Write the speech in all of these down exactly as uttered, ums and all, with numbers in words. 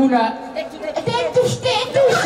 Tetus, tetus.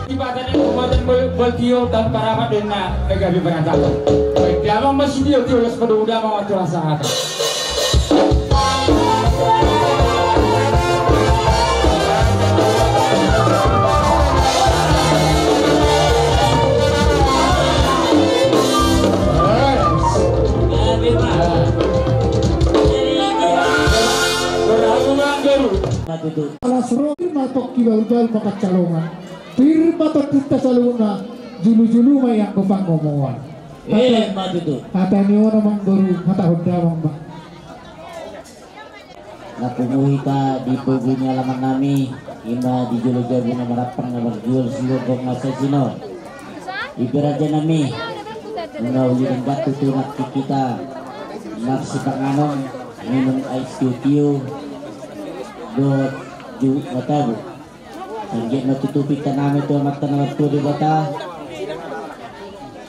Di bata ni Kabupaten Bol-, Boltio, dan para padenna, eh, gabe berantakan. Baik, damang masih dia, dia, las pada udah mau atur rasa hati. Alas ro, pir ma tongki bahulbahul mangkansai longan, pir ma tongkinta saluhutna, julujulu ma i anggo pangomoan. Eh, ma tutu. Hata ni on amangboru, hata hondamang ma. Na pungu hita di pogu ni alaman nami, ima di jolo jabu na marampang na marjual sigogong na sajinon. Ipe raja nami, nunga uli denggan tutu nangkin hita marsipanganon, minum ais tio-tio dohot ju na tabu. Sanggiat ma tutu pinta nami tu Amanta na martua Debata.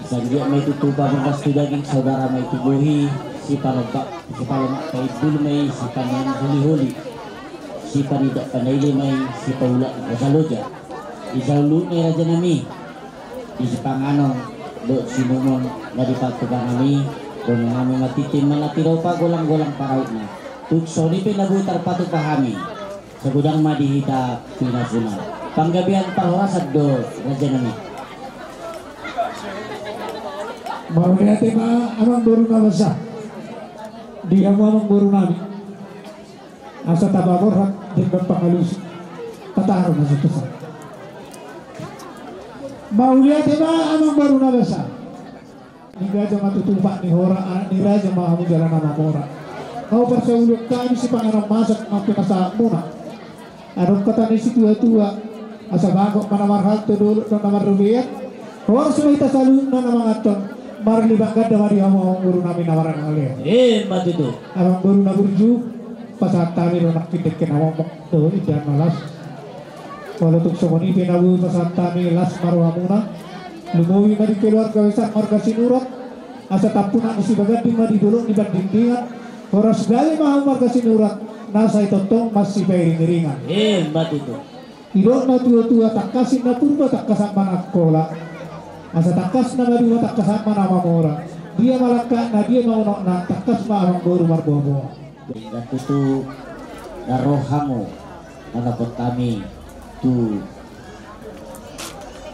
Sanggiat ma i tutu pamombas tu daging, saudara ma i tu bohi, sipalomak, sipalomak paimbul ma i, sipanean holi-holi, sipanindak panaili ma i, sipaulak na saloja. Di saluhutna i raja nami, di sipanganon dohot siinumon na dipatupa nami, dongan nami ma tintin manatiropa, golang-golang parautna. Tung songon i pe na boi tarpatupa hami. Sagudang ma di hita pinasuna. Panggabean parhorasan do raja nami. Mauliate ma amangboru na basa. Di hamu amangboru nami. Asa tapaborhat denggan pangalusi. Pataru na so tusa. Mauliate ma amangboru na basa. Ni raja ma tutu pat ni hora, anak ni raja ma hamu jala na mamora. Nunga parsaulian hami sipanganon masak ma pinasahatmuna. Adong hata ni situa-tua, asa bagot ma na marhalto, dolok do na marrobean. Horas ma hita saluhutna na manganhon, marlipat ganda ma di hamu amangboru nami na marangalean. Eh, ma tutu. Amangboru na burju, pasahat hami do nangkin dengke na momok dohot indahan na las. Molo tung songon i pe na boi pasahat hami, las ma rohamuna. Lumobi ma di keluarga besar marga Sinurat, asa tampunak ni Sibaganding ma di dolok ni Pandingdingan. Horas gabe ma hamu marga Sinurat, na sai tongtong mansipairing-iringan. Eh, ma tutu. Didok na tua-tua, tangkas ninna purba, tangkasan ma na angkola. Asa tangkas na maduma, tangkasan ma na mamora. Dia ma langkatna, dia ma unokna, tangkas ma amangboru marboa-boa. Denggan tutu Na ro hamu manopot hami tu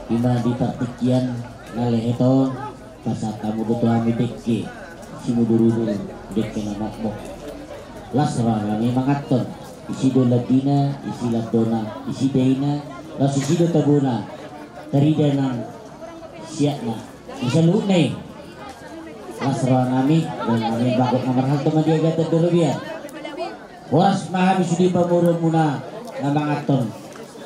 ima di partingkian na lehet on, pasahat hamu do tu hami dengke simudurudur, dengke na mokmok. Las roha nami manganhon, isi do landina, isi landona, isi daina, laos isi do tabona, tarida nang siakna. Di saluhutna i, las roha nami, dan nami bagot na marhalto ma di agatan di robean. Horas ma hami sude pamoruonmuna na manganhon.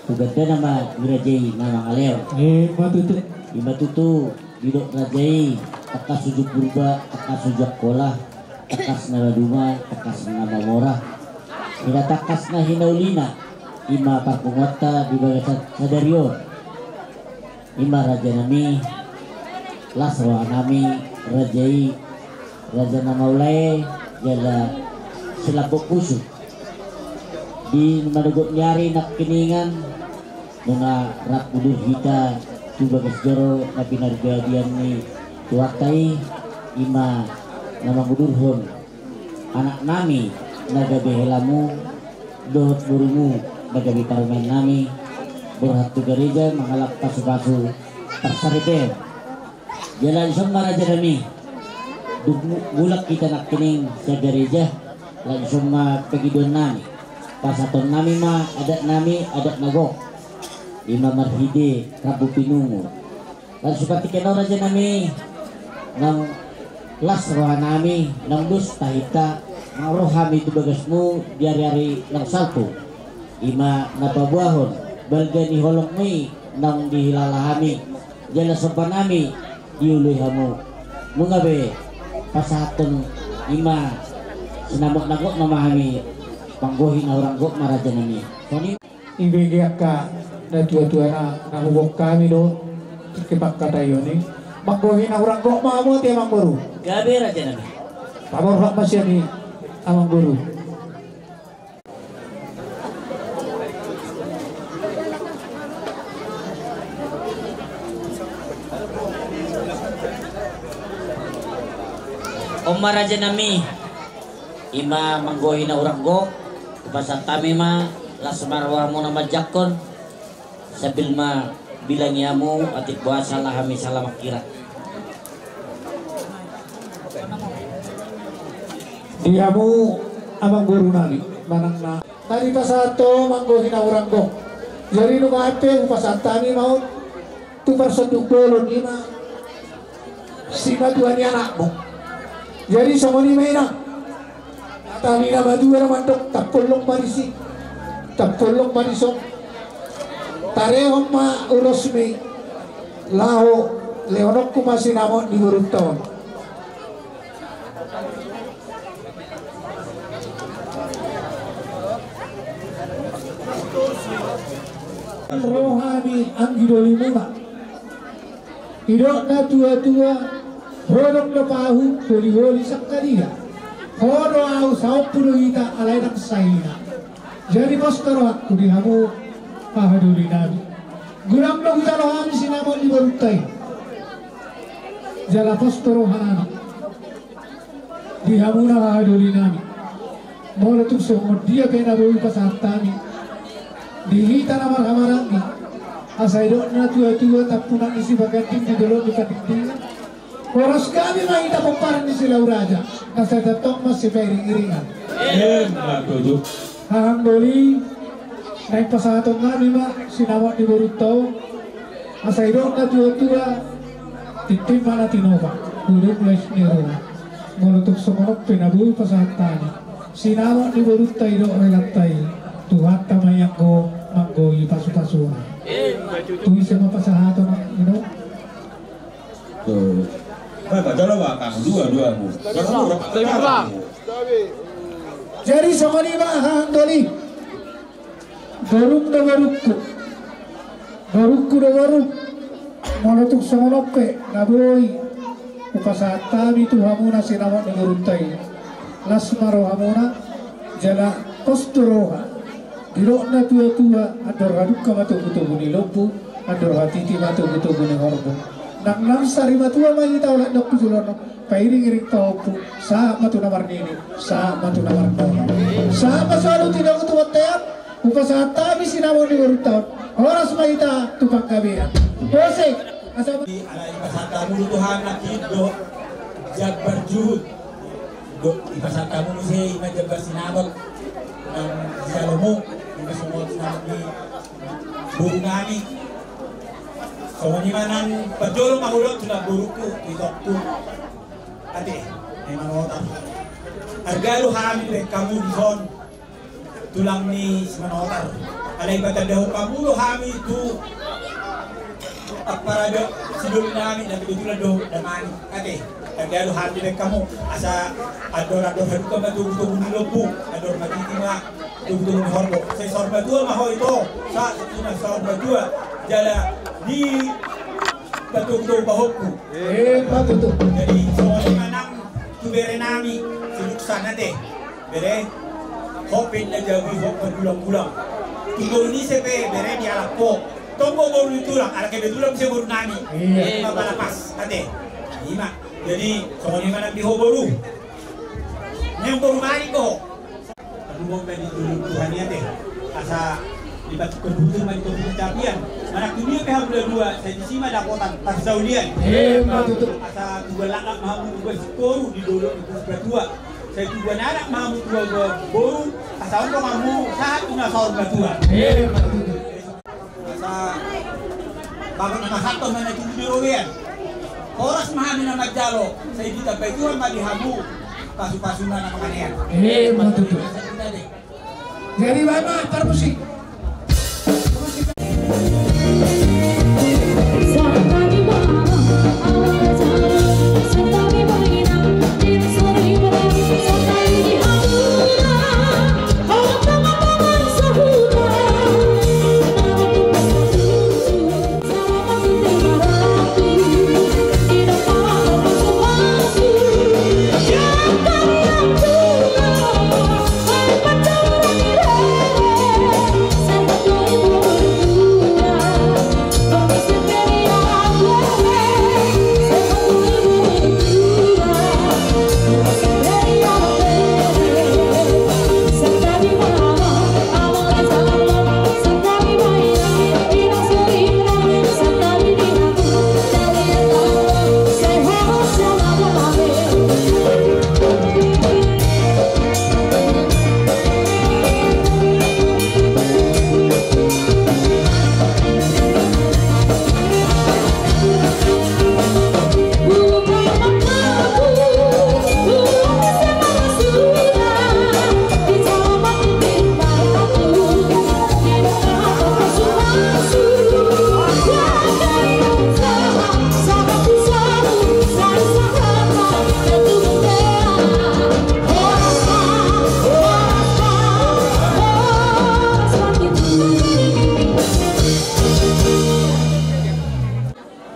Tu gandana ma di raja i na mangalean. Ima tutu. Ima tutu, didok raja i, tangkas ujung purba, tangkas ujung hola, tangkas na maduma, tangkas na mamora. Hira tangkas na hinaulina, ima parpunguanta di bagasan sadari on. Ima raja nami, las roha nami, raja i, raja na maulae, jala silambok pusu. Di manogot ni ari nangkiningan, nunga rap udur hita tu bagas joro na pinaribadian ni Tuhanta i, ima na mangudurhon anak nami na gabe helamu, dohot borumu na gabe parumaen nami, borhat tu gareja mangalap pasupasu parsaripeon. Jala dison ma raja nami, dung mu-, mulak hita nangkining sian gareja, laos dison ma pangidoan nami. Pasahaton nami ma adat nami, adat na gok. Ima marhite rambu pinungu. Laos sipantiken on raja nami, nang las roha nami, nang dos tahinta, nang ro hami tu bagasmu di ari-ari nang salpu. Ima na paboahon balga ni holongmu i naung dihilala hami, jala somba nami dioloi hamu. Nunga be pasahathon ima sinamot na gok nama hami manggohi na hurang gok ma raja nami. Songon i. Ibege angka na tua-tua na, na hugok hami do, tingki pangkataion i. Manggohi na hurang gok ma hamu ate amangboru. Gabe raja nami. Paborhat ma sian i amangboru. On ma raja nami. Ima manggohi na hurang gok, hupasahat hami ma las ma rohamuna manjangkon, sambil ma bilangi hamu atik boasa laho hami sala mangkira. Di hamu amangboru nami manang na. Na dipasahat ho manggohi na hurang gok. Jadi nunga pe hupasahat hami ma on tu parsonduk bolon ima. Simatua ni anakmu. Jadi songon i ma inang. Hata ni na matua do mandok tampulung ma disi. Tampulung ma dison. Tarehon ma ulosmi. Laho lehononku ma sinamot ni borunta on. Roha ni anggi dolimuna. Didok na tua-tua, hodong do pahu, holi-holi sangkadina. Ho do ahu saompu do hita alai ndang sahina. Jadi pos do rohangku di hamu hahadolinami. Godang do hujalo hami sinamot ni borunta i. Jala pos do rohanami. Di hamuna hahadolinami. Molo tung songon dia pe na boi pasahat hami di hita na marhahamaranggi. Asa didok na tua-tua tampunan ni Sibaganding di dolok ni Padindingan. Horas gabe ma hita pomparan ni Silau Raja. Na sai tongtong ma sipairing-iringan. Emma tutu. Hahang doli. Naeng pasahatonnami ma sinamot ni borunta on. Asa didok na tua-tua, tintin ma na tinopa, hudung lais ni roha. Molo tung songon on pe na boi pasahat hami sinamot ni borunta i dohot relanta i, Tuhanta ma i anggo manggohi pasu-pasuna. Tu ise ma pasahaton, ino? Tuh. Bapak, jalo, Pak, kamu dua-dua, Bu. Jalo, Bu, Pak. Jadi songon i ma hahang doli. Borung do borungku. Borungku do borung. Molo tung songon on pe na boi hupasahat hami tu hamuna sinamot ni borunta i. Las ma rohamuna, jala pos do roha. Didok na tua-tua, andor hadungka ma togu-togu ni lombu, andor hatiti ma togu-togu ni horbo. Nang, nang sari matua ma hita, olat dok tu joloan on. Pairing-iring pahompu, sahat ma tu na marnini, sahat ma tu na marnono. Sahat ma solu tu na tu bontean, hupasahat hami sinamot ni borunta on. Horas ma hita tu panggabean. Botima, asa di alai pasahat hamu do tu hami na kido jambar juhut. Dohot dipasahat hamu muse ima jambar sinamot na di jalomu, ima songon sinamot ni boru nami. Songon i ma nang parjolo ma hudok tu namborungku, tu itongku. Ate, ima notar. Arga do hami dibahen hamu dison. Tulang ni Simanotar. Alai patandahon hamu do hami tu ampara do sidoli nami, na kebetulan do damang i. Ate, tanda do hami dibahen hamu. Asa andor-andor haduka ma togu-togu ni lombu, andor matiti ma togu-togu ni horbo. Sai saur matua ma ho ito, sa, sahat tu na saur matua. Jala di patogu-togu pahompu. Emma tutu. Jadi songon i ma nang tu bere nami, si Luksan ate. Bere, ho pe na jabu i ho pargulang-gulang. Tu boru ni ise pe bere dialap ho. Tong do boru ni tulang, ala kebetulan muse boru nami. Iya. Ima pala pas ate. Ima. Jadi songon i ma nang di ho boru. Nang boru manik do ho. Aduh, mau main di dulu Tuhan i ate. Asa dipatukkan butuh main kopi kecapian. Mana dunia pe hamu dua, sai disi ma dapotan parsaulian. Emma tutu. Asa tubuan langka ma hamu tubuan sikoru di dolok di Puspa Tua. Sai tubuan anak ma hamu tubuan boru. Asa on do hamu sahat tu na saur matua. Emma tutu. Asa bagot na masahat on ma na tubu di robean. Horas ma hami na manjalo, sai ditambai Tuhan ma di hamu pasu-pasuna na mangalean. Emma tutu. Jadi baen ma parmusik.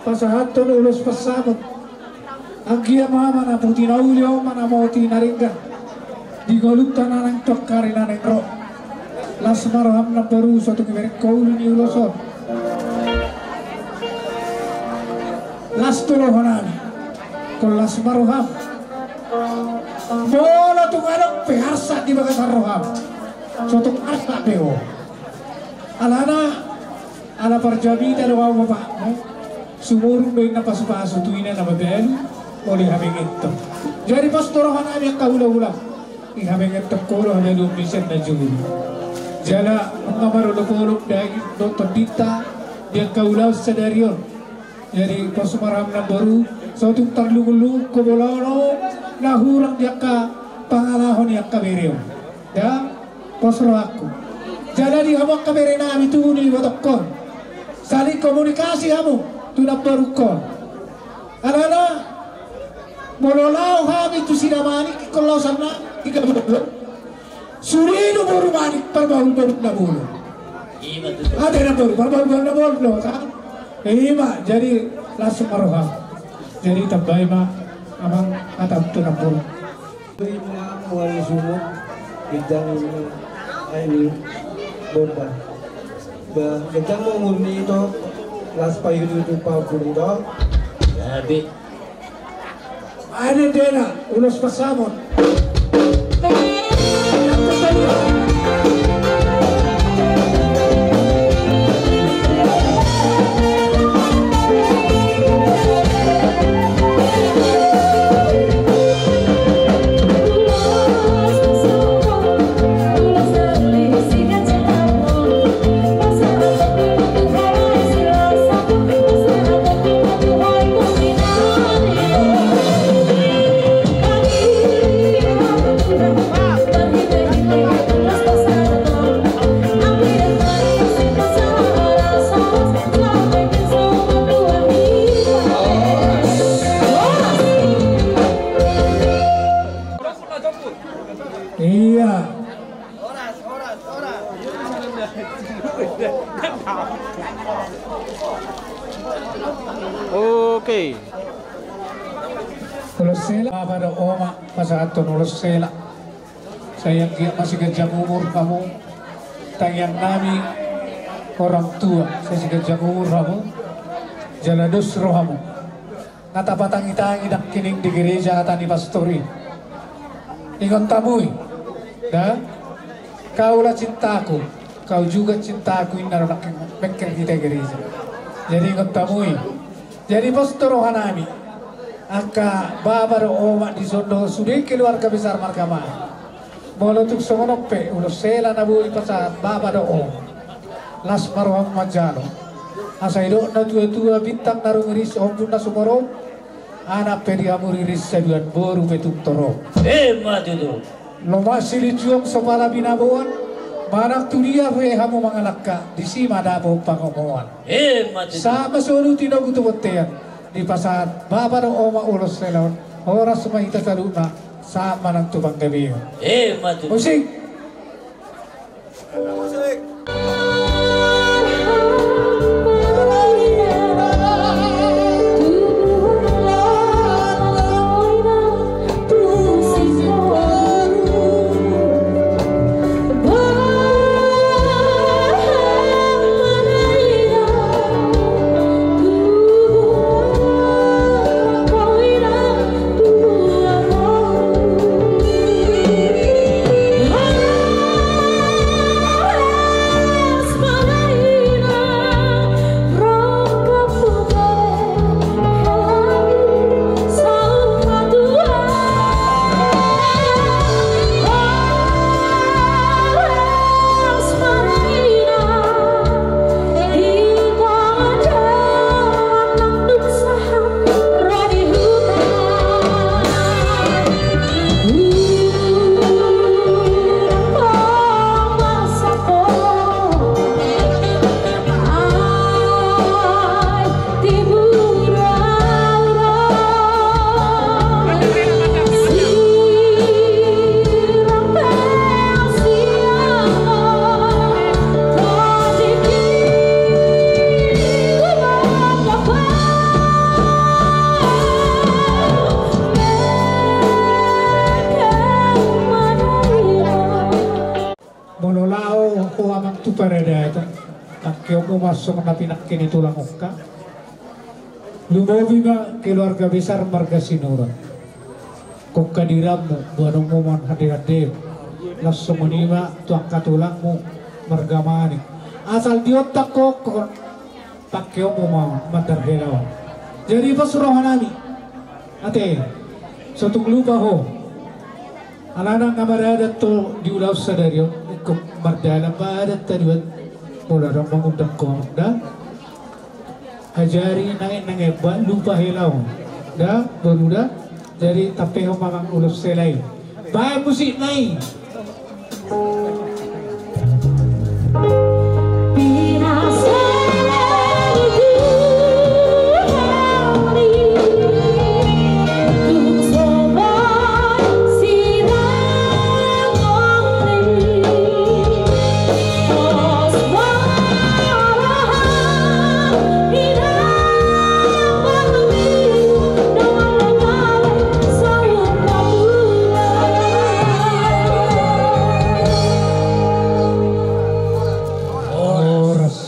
Pasahathon ulos pansamot. Anggiat ma na pudi na uli on ma na moti na denggan di ngolunta na naeng tu angka ari na naeng ro. Las ma roham namboru, so tung iberengko ulu ni ulos on. Las do roha nami. Ingkon las ma roham. Molo tung adong pe harsak di bagasan roham, so tung harsak be ho. Alana ala parjamita do ahu bapakmu. Sumurung do inna pasu-pasu tu ina na mabalu. Molo dihabengetton, jadi pos do roha nami angka hula-hula. Dihabengetton ho do habaluon ni sian na jolo. Jala nunga marolop-olop daging dohot tondinta di angka ulaon sadari on. Jadi pos ma roham namboru, so tung tarlungun-lungun ho molo adong na hurang di angka pangalaho ni angka bere on. Da, pos rohangku. Jala di hamu angka bere nami tubu ni ibotongkon, saling komunikasi hamu tu namborungkon. Alana molo laho hami tu si Damanik, ingkon laho sian na tiga pulu. Sude do boru Manik parbahulbahul na bolon. Ima tutu. Ate namboru, parbahulbahul na bolon do, kan? Ima, jadi las ma roham. Jadi tambai ma amang hatam tu namboru. Ima mual sumut, ginjang ini, ai ni bonda. Ba, ginjang ma umurni ito, las paihut-ihut pahompu ni ito. Jadi. Ai dendena, ulos pansamot. Ya. Oke. Ulos hela, bapa dohot oma, pasahathon ulos hela. Sai anggiat ma siganjang umur hamu, tangiang nami, orang tua, sai siganjang umur hamu, jala dos rohamu. Nga tapatangitangi nangkining di gereja hata ni pastor i. Ingot hamu i, da? Kaulah cintaku, kau juga cintaku, inna do nangkin bengkel hita i gereja. Jadi ingot hamu i. Jadi pos do roha nami. Angka bapa dohot oma dison dohot sude keluarga besar marga Manik. Molo tung songon on pe ulos hela na boi pasahat bapa dohot oma, las ma roham manjalo. Asa didok natuatua, bintang na rumiris, ombun na sumorop, anak pe di hamu riris, saduan boru pe tung torop. Emma tutu. Lomak silinjuang so pala binaboan, manang tu dia pe hamu mangalangka, disi ma dapot pangomoan. Emma tutu. Sahat ma solu tinogu tu bontean, dipasahat bapa dohot oma ulos hela on, horas ma hita saluhutna, sahat ma nang tu panggabean. Emma tutu. Musik. Molo laho ho amang tu paradaton, tangkihonmu ma songon na pinangke ni tulang on. Lumobi ma keluarga besar marga Sinurat. Kongka dirammu, boanonmu ma hande-hande. Laos songon i ma tu angka tulangmu marga Manik. Asal diontak ho, ho. Tangkihonmu ma mandar hela on. Jadi pos roha nami. Ate, so tung lupa ho. Alana nga maradat ho di ulaon sadari on, ingkon mardalan ma adat taduat. Molo adong mangundang ho, da. Ajari nangin nangin ba lupa hela on. Da, boru da. Jadi tampehon ma amang ulos hela i. Baen musikna i. Horas.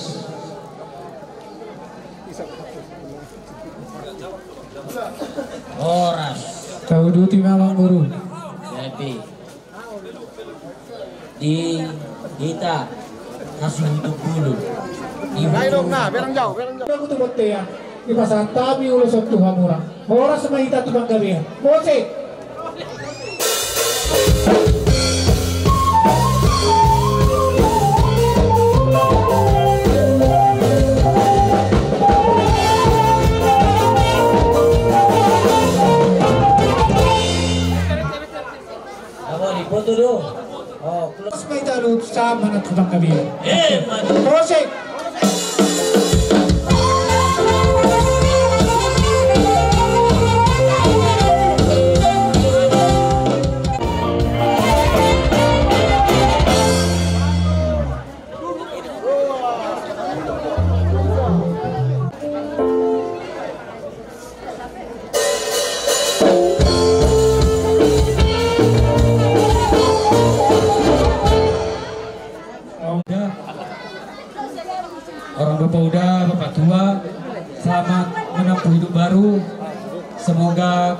Horas. Tauduti ma amang boru. Jadi. Di hita hasuhuton bulu. Di hita. Ayo dong, nah, berang jauh, berang jauh. Aku tu bontean, dipasahat hami ulos on tu hamuna. Horas ma hita tu panggabean. Musik. Apa difoto do? Oh, close. Mas mai talu sama na tukang kami. Eh, mantap. Prosek.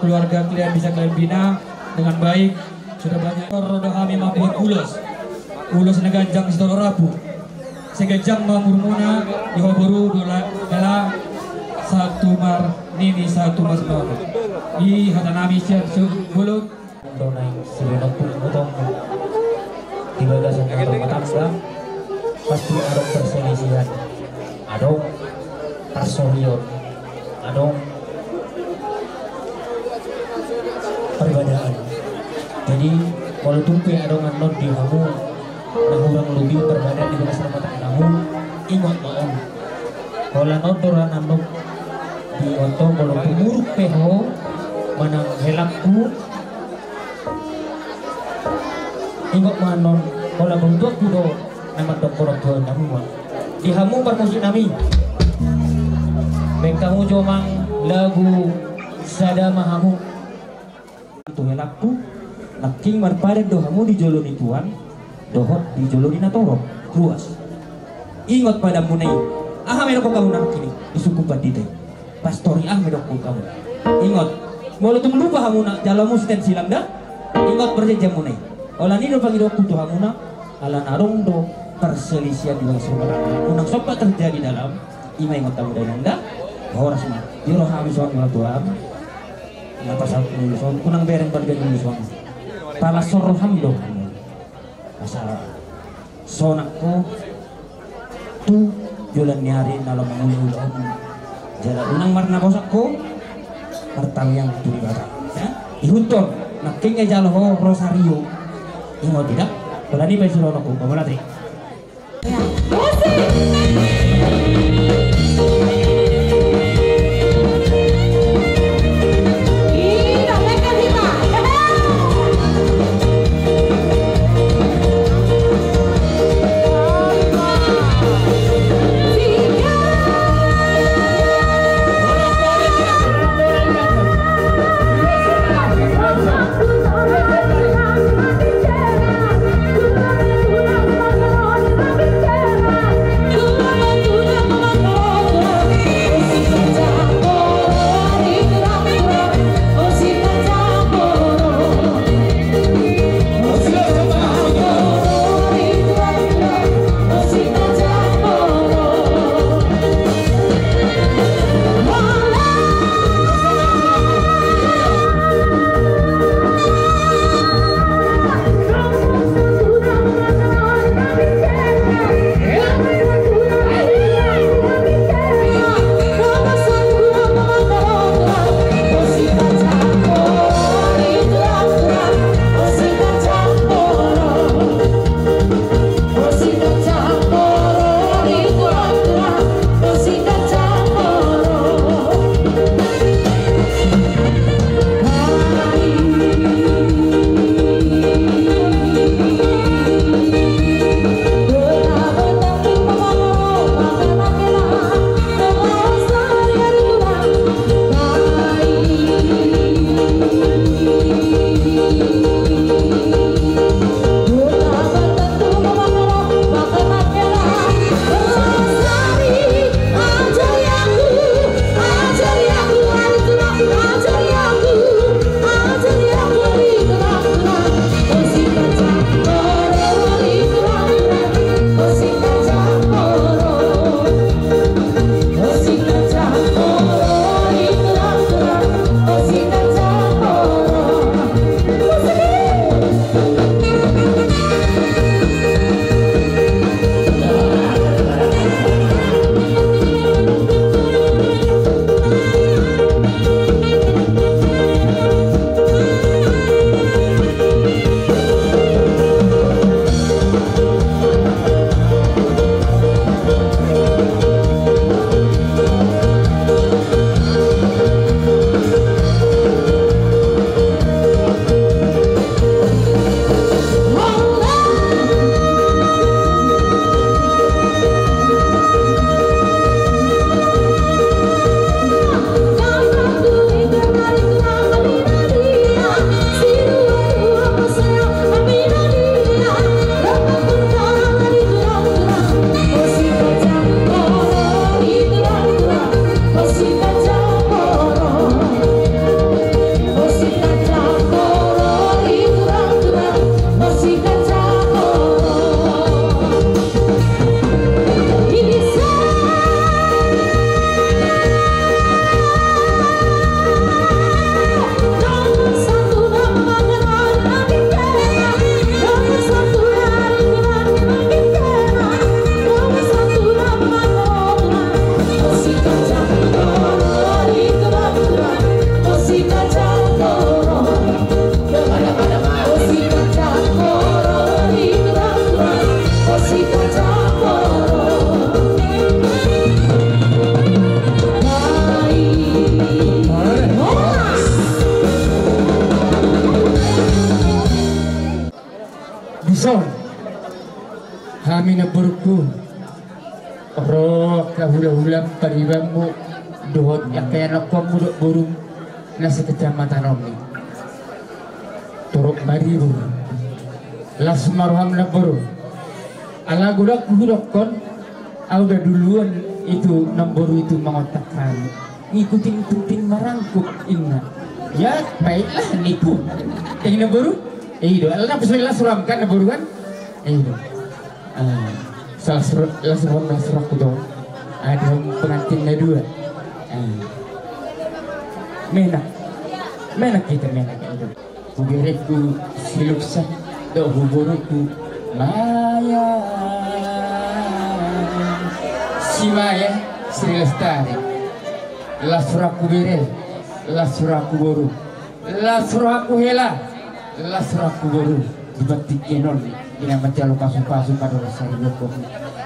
Keluarga kalian bisa kalian bina dengan baik. Sudah banyak roda hami mambuat ulos. Ulos na ganjang sitolo rapu. Sai ganjang ma umurmuna di ho boru dohot dalan, sahat tu marnini sahat tu marnono. I hata nami sian Sibulung. Dona sibenon pun mutong. Di bagasan rumah tangga pasti adong perselisihan. Adong parsorion. Adong perbedaan. Jadi molo tung pe adong annon di hamu na hurang lobi perbedaan di bagasan rumah tangga hamu, ingot ma on. Holan on do ra annon di on, molo tung muruk pe ho manang helakku, ingot ma annon, holan boru tuaku do na mandok holan tu hamu ma. Di hamu parmusik nami, baen hamu jo amang lagu sada ma hamu. Tu helakku, nangkin marpadan do hamu di jolo ni tuan dohot di jolo ni natorop. Ruas. Ingot padanmuna i. Aha ma didokkon hamu nangkin i di suku pandita i? Pastor i aha ma didokkon hamu? Ingot. Molo tung lupa hamu na jalo hamu sitan silang da. Ingot perjanjianmuna i. Holan i do pangidoanku tu hamuna, ala na adong do perselisihan di bagasan rumah tangga, unang somba terjadi dalam i ma, ingot hamu da inang da. Horas ma. Di roha hami songon na tuan. Na pasal ulos on unang bereng balga ni ulos on. Pala soro ham do. Asa sonang ho tu joloan ni ari na laho mangula ulaon. Jala unang marnaposang ho martangiang tu Debata. Ya? Ihuthon nangkin i jalo ho rosario. Ingot i da. Holan i baen suruhon ho. Pamolate. Son, hami namborungku, ro angka hulahula paribanmu dohot angka ianakhonmu dohot borum na sekecamatan on i. Torop maribur. Las ma roham namboru. Ala godang hudokkon, au da duluan itu namboru itu mangontak hami. Ngikutin penting marangkup inna. Ya, baiklah nipu. Yang namboru? Eh, i do. Ala na so las roham kan namboru kan? Eh, i do. Ah, salah surat, salah surat, salah surat ku dong. Ada pengantin na dua. Ah. Menak. Menak kita, menak itu. Huberengku si Luksan, dohot huborungku Maya. Si Maya, si Lestari. Las rohangku bere, las rohangku boru. Las rohangku hela, las rohangku boru. Di partingkian on, di na manjalo pasupasu, pardongan saripeon,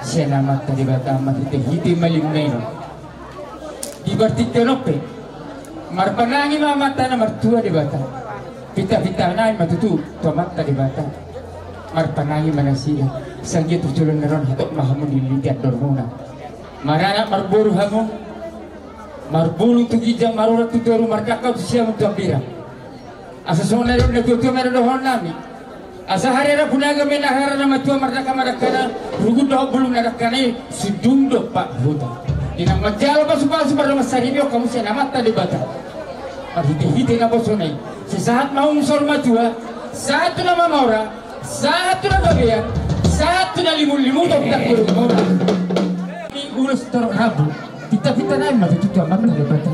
sian Amanta Debata, marhitehite malim na i on. Di partingkian on pe, marpanangi ma Amanta na martua Debata. Pintapinta nai ma tutu tu Amanta Debata. Marpanangi ma nasida, sai anggiat tu joloan na ro on hatop ma hamu dililiti andormuna. Maranak marboru hamu, marbulung tu ginjang, marurat tu toru, mardangka tu siamun tu hambirang. Asa songon na nidok ni natuatua ma dohonon nami. Asa harera Punaga, Menahara, na matua mardangka ma dangkana, rugun dohot bulung na dangkana i, sundung dompak huta. Di na manjalo pasupasu, pardongan saripeon hamu sian Amanta Debata. Marhitehite naposona i, sai sahat ma hamu saur matua, sahat tu na mamora, sahat tu na gabean, sahat tu na limunlimu, tu na gurung mora. Ni ulos torop rambu, pintapinta nai ma tutu tu Amanta Debata.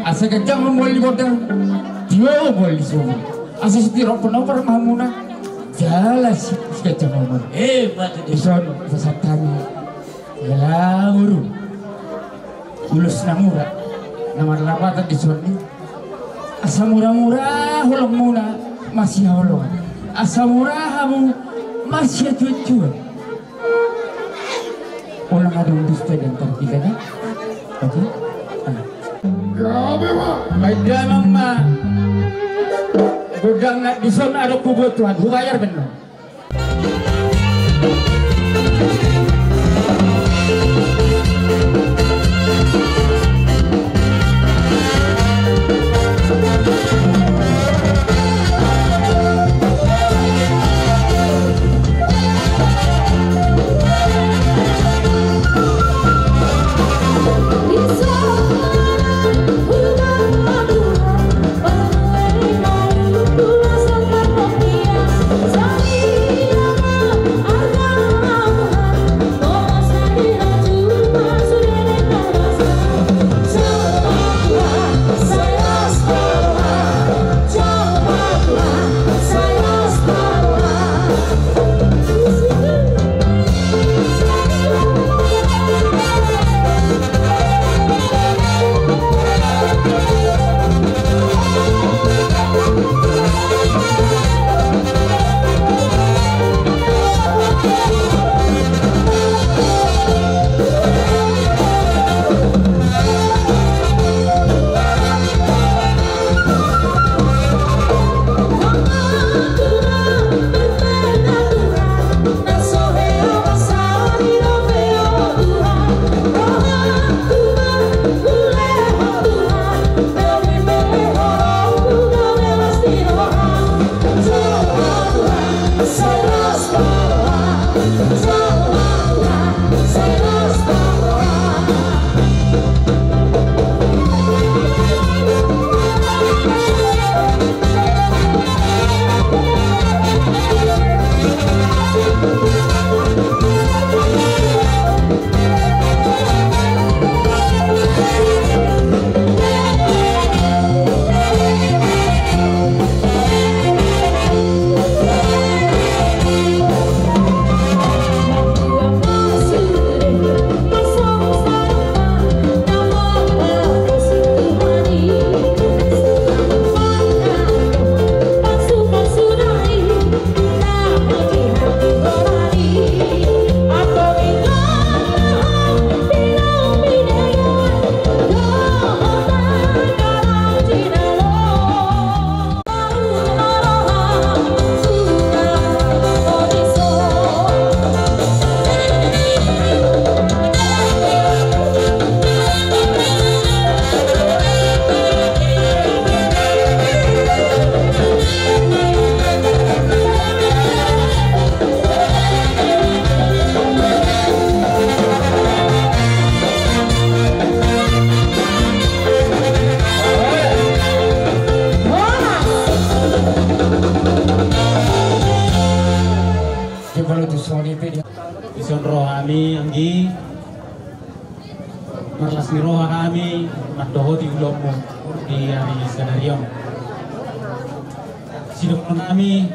Asa ganjang ma mual ni gondang, tio ma mual ni sobu. Asa sitiruon na ompar ma hamuna, jala si, siganjang ma umur. Eh, mate dison, pasahat hami. Jala boru, ulos na mura na marlapatan dison i. Asa muramura holongmuna, masihaholongan. Asa mura hamu, masihatuatuan. Unang adong dusta di antara kita, kan? Oke? Ah. Baen damang ma gondang na dison, adong hubuat Tuhan, hubayar baen ma. Dison roha hami anggi, marlas ni roha hami mandohoti ulaonmu di ari sadari on. Sidohonon nami,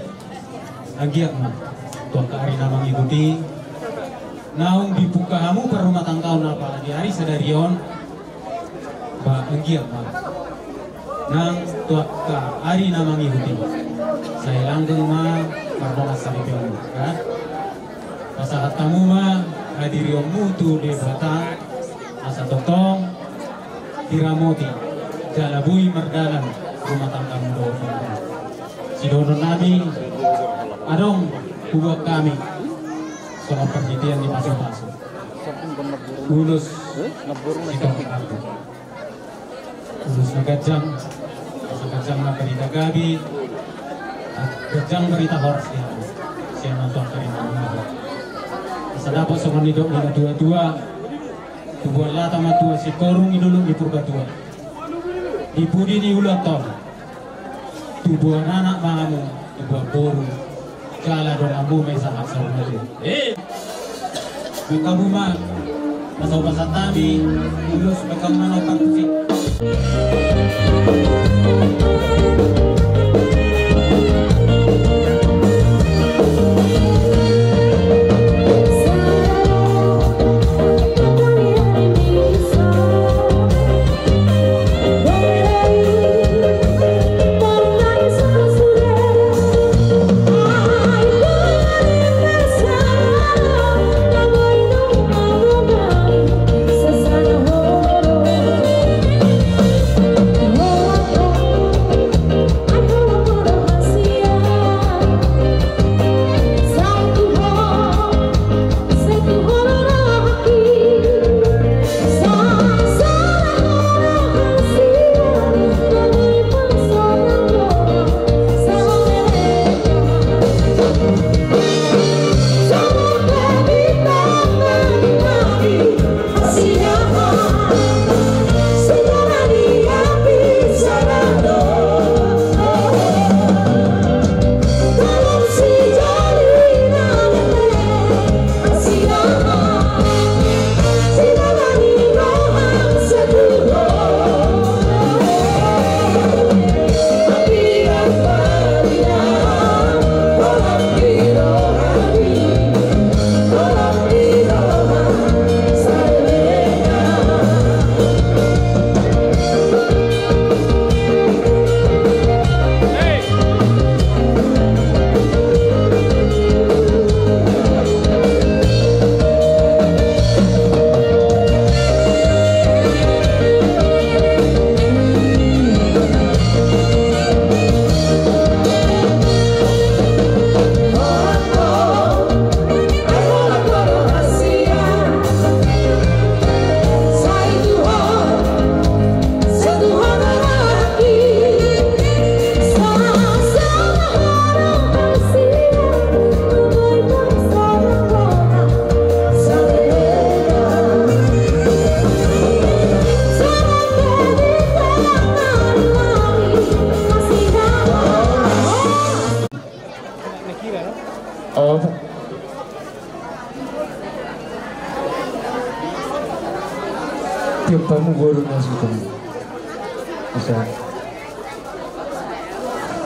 anggiat ma tu angka ari na mangihut i naung dibuka hamu parrumatanggaon, apala di ari sadari on. Ba anggiat ma nang tu angka ari na mangihut i, sai langgeng ma mardongan saripeon, kan? Pasahat hamu ma hadirionmu tu Debata, asa tongtong diramoti jala boi mardalan rumah tanggamu dohot. Sidohonon nami, adong huboan hami songon parjitean ni pasupasu. Ulos sitongka. Ulos na ganjang, asa ganjang ma barita gabe, ganjang barita horas di hami sian nonton kari nami. Asa dapot songon nidok ni natuatua, tubuan lata ma tuan Sitorus di dolok ni Purbatua, di pudi ni ulaon on. Tubuan anak ma hamu, tubuan boru, jala donganmu ma i sahat saur matua. Eh, buka buma, pasau pasat hami, ulos pekan mana partusik. Oh. Tiap tamu baru masuk kan. Bisa.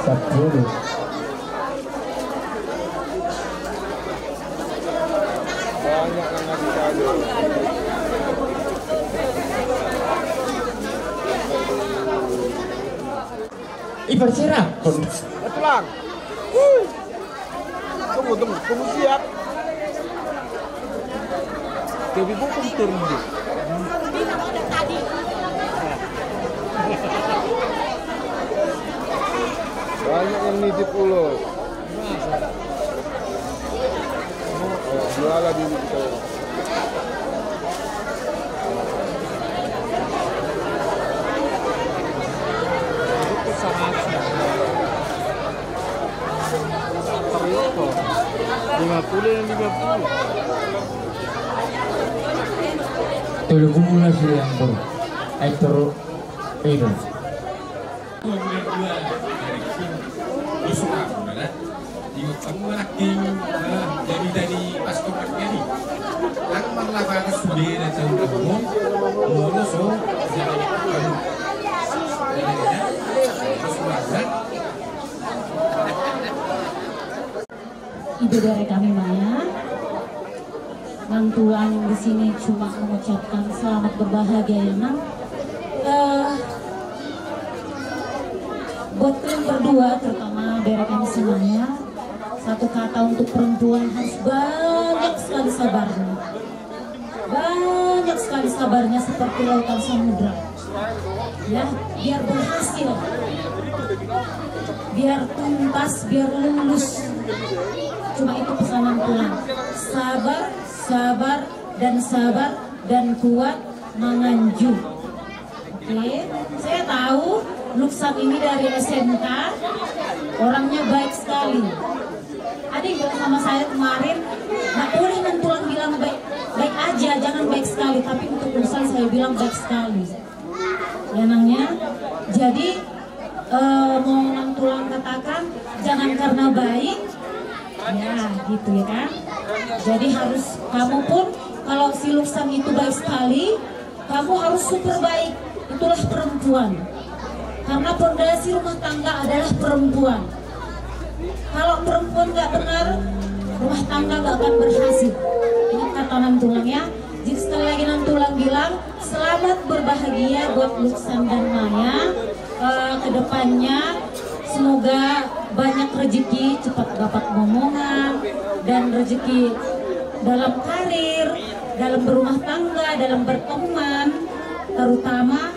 Empat puluh. Banyak yang ngasih kado. Ibar sirap. Tulang. Tunggu, tunggu, tunggu siap. Jadi bukan terlalu. Banyak yang nitip ulos. Jualan ini kita. Lima puluh yang lima puluh. Tolu puluh lah sih yang puluh. Ekor itu. Anggo nangkin, eh, jadi-jadi pastor nangkin. Nang marlapatan sude na tahu-tahu, molo so, jadi tahu. Jadi, ya, terus merasa. Itu dari kami, Maya. Nang tulang di sini cuma mengucapkan selamat berbahagia ya, Nang. Eh, buat kalian berdua, terutama dari kami semuanya, satu kata untuk perempuan harus banyak sekali sabarnya. Banyak sekali sabarnya seperti lautan samudra. Ya, biar berhasil. Biar tuntas, biar lulus. Cuma itu pesanan tulang. Sabar, sabar, dan sabar, dan kuat manganju. Oke, saya tahu Luksan ini dari S M K, orangnya baik sekali. Ada yang bilang sama saya kemarin, "Nggak boleh Nang Tulang bilang baik, baik aja, jangan baik sekali." Tapi untuk Luksan saya bilang baik sekali. Ya, Nang, ya. Jadi, eh, mau Nang Tulang katakan, jangan karena baik, ya, gitu ya kan. Jadi harus kamu pun, kalau si Luksan itu baik sekali, kamu harus super baik. Itulah perempuan. Karena pondasi rumah tangga adalah perempuan. Kalau perempuan nggak benar, rumah tangga nggak akan berhasil. Ingat kata Nang Tulang ya. Jadi sekali lagi Nang Tulang bilang, selamat berbahagia buat Luksan dan Maya. Eh, kedepannya semoga banyak rezeki, cepat dapat momongan, dan rezeki dalam karir, dalam berumah tangga, dalam berteman, terutama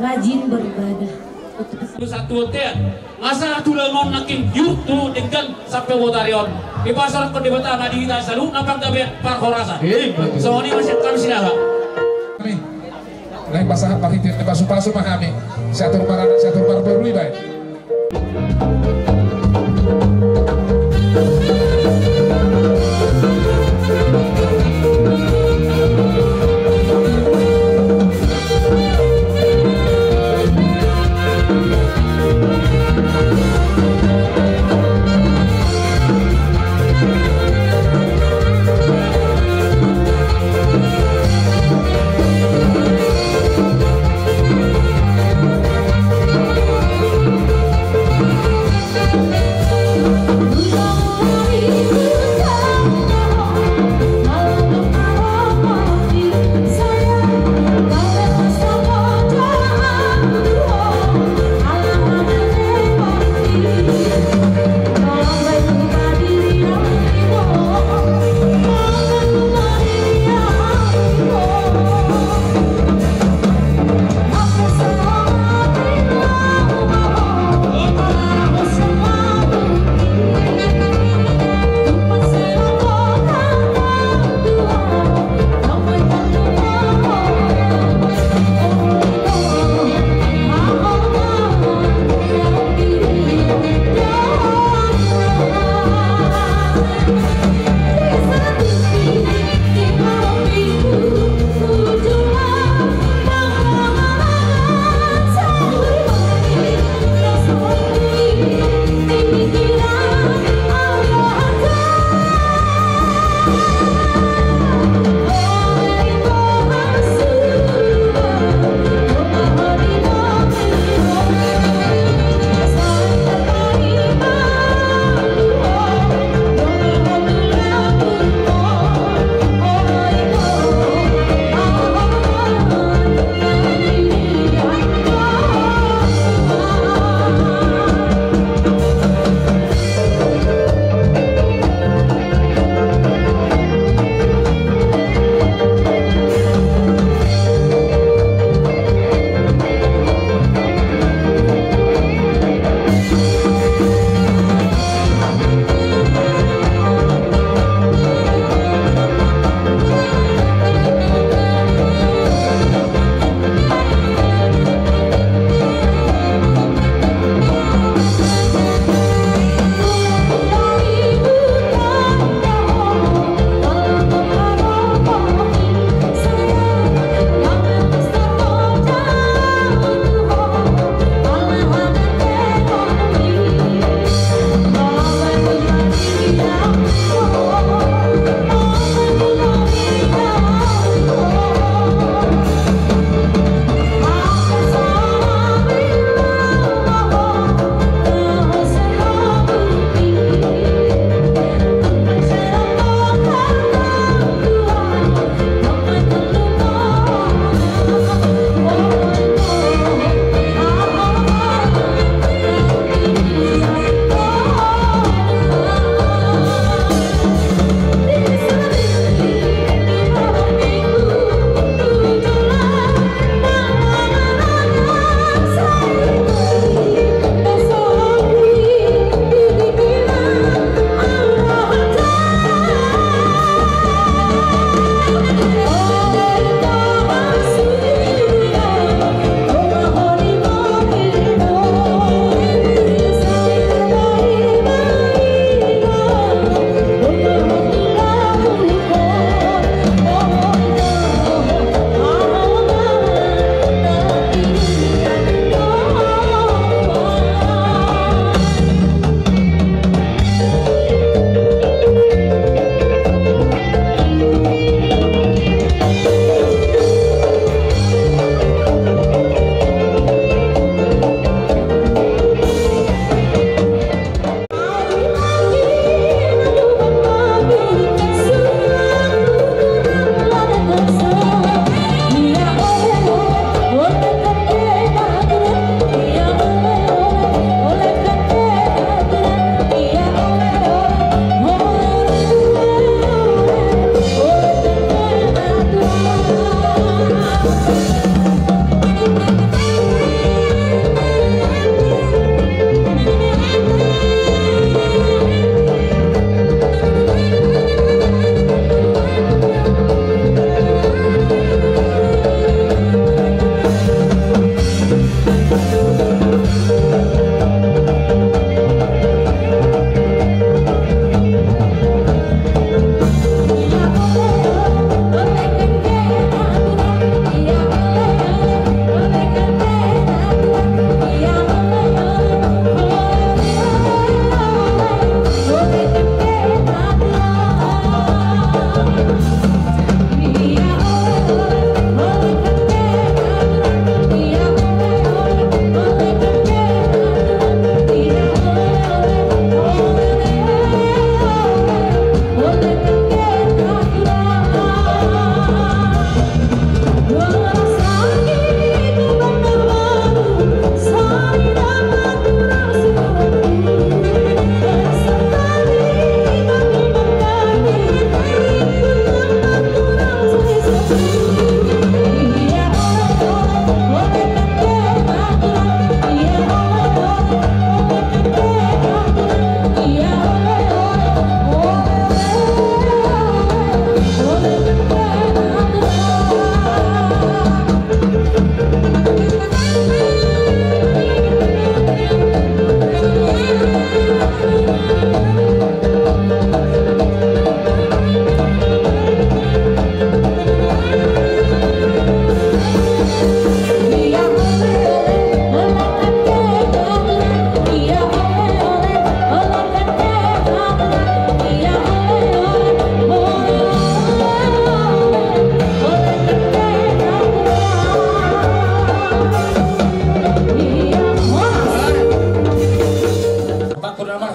rajin beribadah. Itu pesan. Satu hotel, masa tulang on nangkin yurtu dengan sampai wotari on. Dipasaran ke Debata ma di hita saluhutna panggabean parhorasan. Eh, betul. Songon i ma sian hami sinaga. Nih. Lain pasahat marhite pasu-pasu ma hami. Siatur maranak, siatur marboru i baen.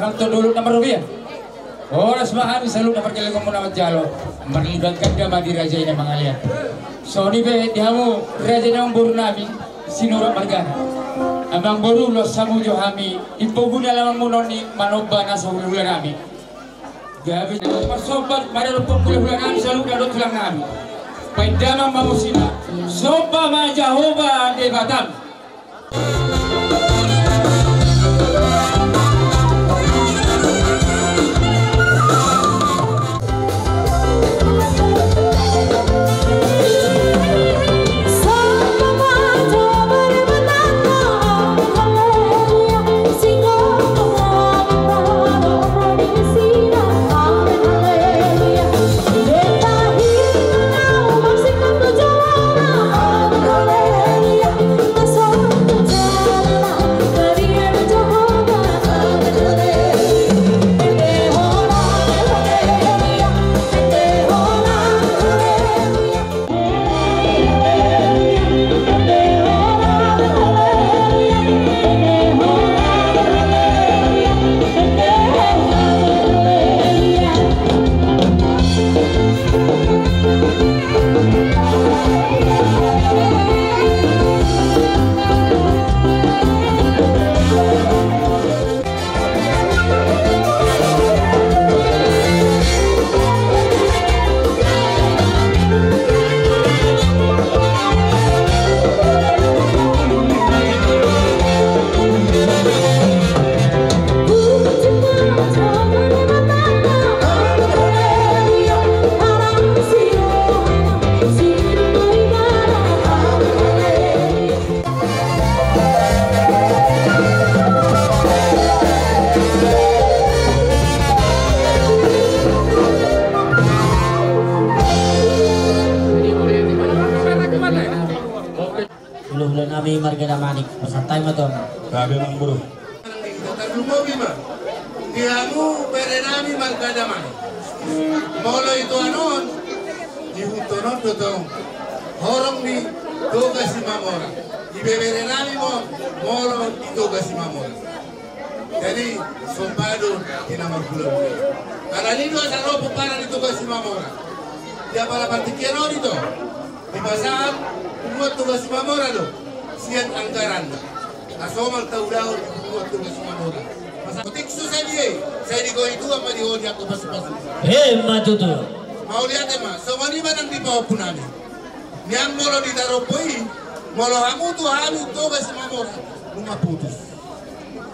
Antong dolok na marrobean. Horas ma hami saluhutna pargellengonmuna manjalo. Marlibat ganda ma di raja i na mangalean. Songon i pe di hamu raja ni amangboru nami Sinurat margana. Amangboru, laos hamu jo hami di pogu ni alamanmuna on i manomba nasa hulahula nami. Gabe marsomba ma dohot hulahula nami saluhutna dohot tulang nami. Baen damang ma musina. Somba ma Jahowa Debatam. Hulahula nami marga Damanik, pasahat hami ma tu hamu. Gabe ma, amangboru. Tarlumobi ma di hamu bere nami marga Damanik. Molo ito anon, dihuthon on do tong horong ni Toga Simamora. Ibebere nami ma molo di Toga Simamora. Jadi somba do di na marhulahula. Alani do asa ro pomparan ni Toga Simamora. Di apala partingkian on ito dipasahat punguan Toga Simamora do sian anggaranna. Asa somal taulahon di punguan Toga Simamora. Masa otik susah dia. Sai di koi tua ma di hodi angka pasupasu. Emma tutu. Mauliate ma, songon i ma nang di pahompu nami. Nian molo di tarombo i, molo hamu tu hami Toga Simamora, nunga putus.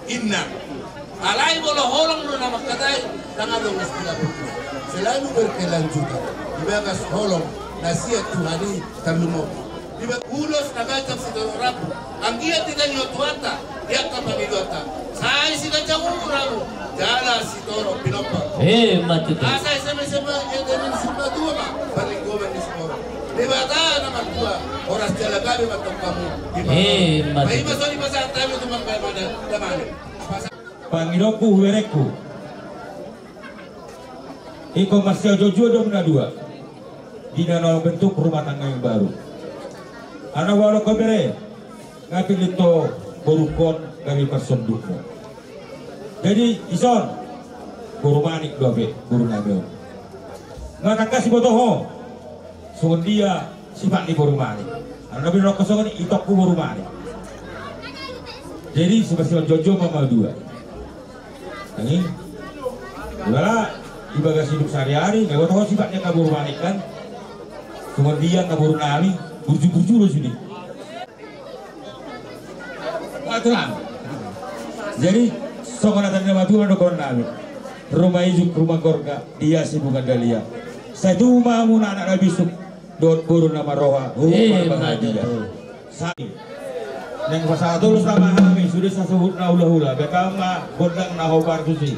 Inna. Alai molo holong do na mangkatai, ndang adong istilah putus. Selalu berkelanjutan. Di bagas holong na sian Tuhan i tarlumobi. Di bagas ulos na ganjang sitorop rambu. Anggiat ditangi Tuhanta di angka pangidoanta. Sai siganjang umur hamu jala sitorop pinompar. Emma tutu. Asa ese ma ese ma, ia denen sipatua ma parlinggoman ni sumorop. Debata na martua, horas jala gabe ma antong hamu. Emma tutu. Ima songon i pasahat hami tu marga Damanik. Pangidoanku, huberengku. Ingkon marsiajoajoan do hamu na dua di na naung bentuk rumah tangga yang baru. Anak walau kau bere, nga pillit ho borungkon gabe parsondukmu. Jadi dison, boru Manik do hape boru nami on. Nga tangkas diboto ho songon dia sifat ni boru Manik. Anak na binoto songon i, itokku boru Manik. Jadi sipasionjojo ma hamu dua. Jadi, jala di bagas hidup sehari-hari, nga boto ho sifat ni angka boru Manik kan. Songon dia angka boru nami, burju-burju do sude. Aturan. Jadi songon hata ni na matua do kawan nami. Rumah ijuk, rumah gorga, dihiasi bunga dahlia. Sai tubu ma hamu anak na bisuk dohot boru na marroha. Emma tutu. Sai. Naeng pasahat ulos ma hami, sude sasuhutna hulahula, bahen ma gondang na hombar tusi.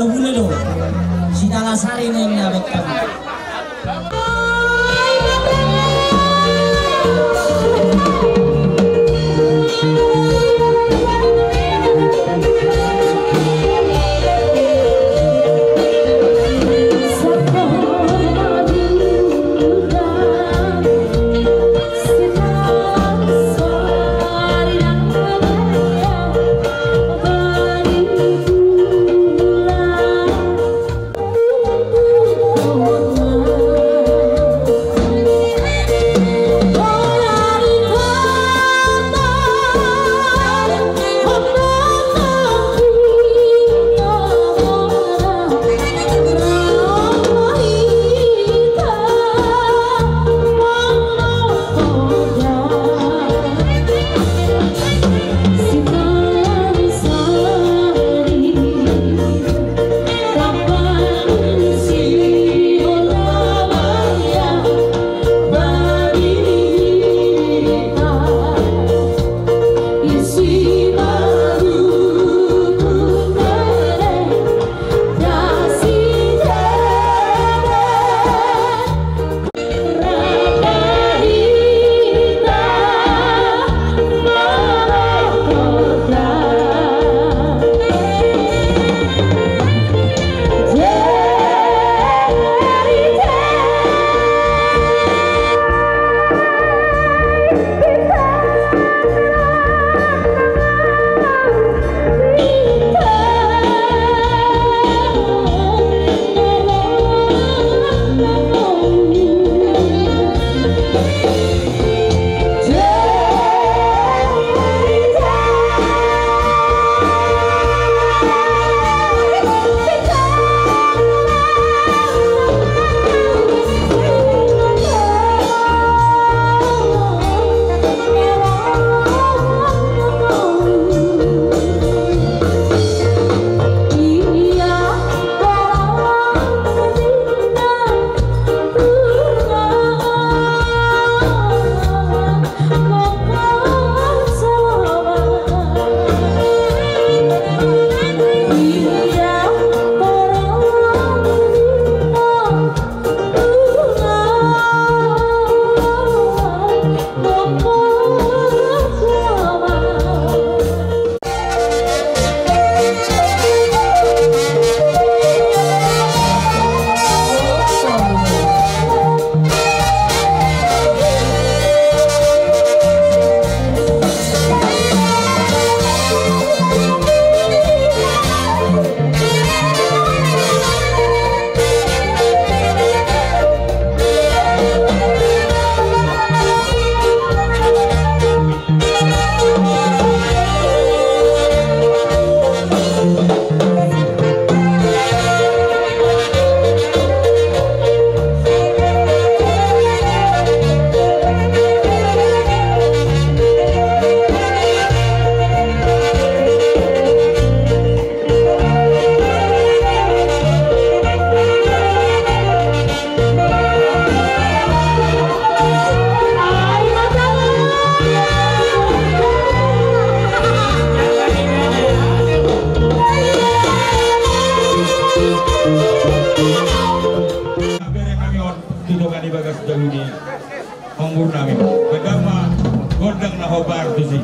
Bule do, si Talasari ninna betta. Bere hami on di dongan i bagas jabudi. Ombur nami, pedama gondang na hobar tusi.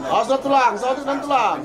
Awas tulang, saotik nang tulang.